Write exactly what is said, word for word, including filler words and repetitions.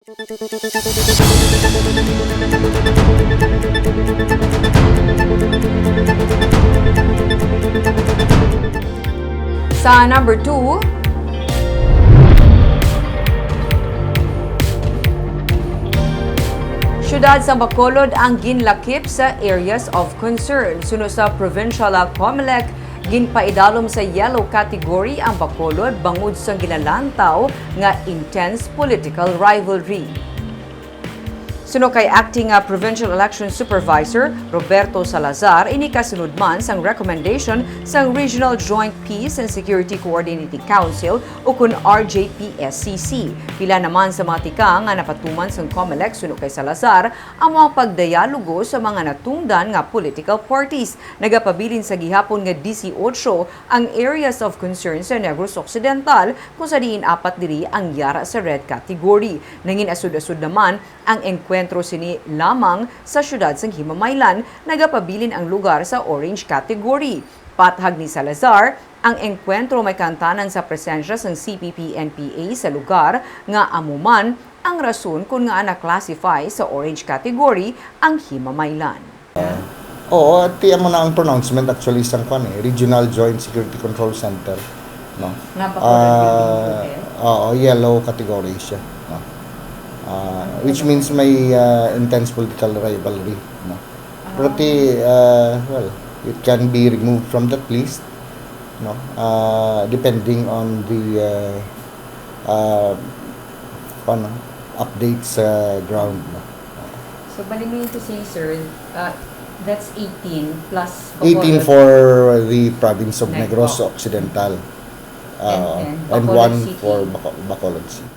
Sa number two, siyudad sang Bacolod ang ginlakip sa areas of concern. Suno sa provincial, ah, Comelec, ginpaidalom sa yellow category ang Bacolod bangod sa ginalantaw nga intense political rivalry. Suno kay Acting, ah, Provincial Election Supervisor Roberto Salazar, ini kasunod man sang recommendation sang Regional Joint Peace and Security Coordinating Council, ukon R J P S C C. Pila naman sa mga tikang nga napatuman sang Comelec, suno kay Salazar, amo ang pagdayalogo sa mga natungdan nga political parties. Nagapabilin sa gihapon nga disiotso ang areas of concern sa Negros Occidental, kung sa diin apat diri ang yara sa red category. Nangin-asod-asod naman ang engkwentro sini lamang sa siyudad sang Himamaylan, nagapabilin ang lugar sa orange category. Pathag ni Salazar, ang engkwentro may kaangtanan sa presensya sang C P P N P A sa lugar, nga amo man ang rason kon ngaa na-classify sa orange category ang Himamaylan. Oo, at amo na ang pronouncement actually sang kwan eh, Regional Joint Security Control Center, no? Nga Bacolod Ah, Building Hotel? Oo, yellow category siya, no? Ah, which means may ah, intense political rivalry, no? Pero ti, ah, well, it can be removed from that list, no? Ah, depending on the ah, ah, ano, updates sa ground, no? So, bali meaning to say, sir, uh, that's eighteen plus Bacolod. Eighteen for the province of Neg-, Negros oh. Occidental. And, Uh, and and Bacolod one City. For Baco-, Bacolod City.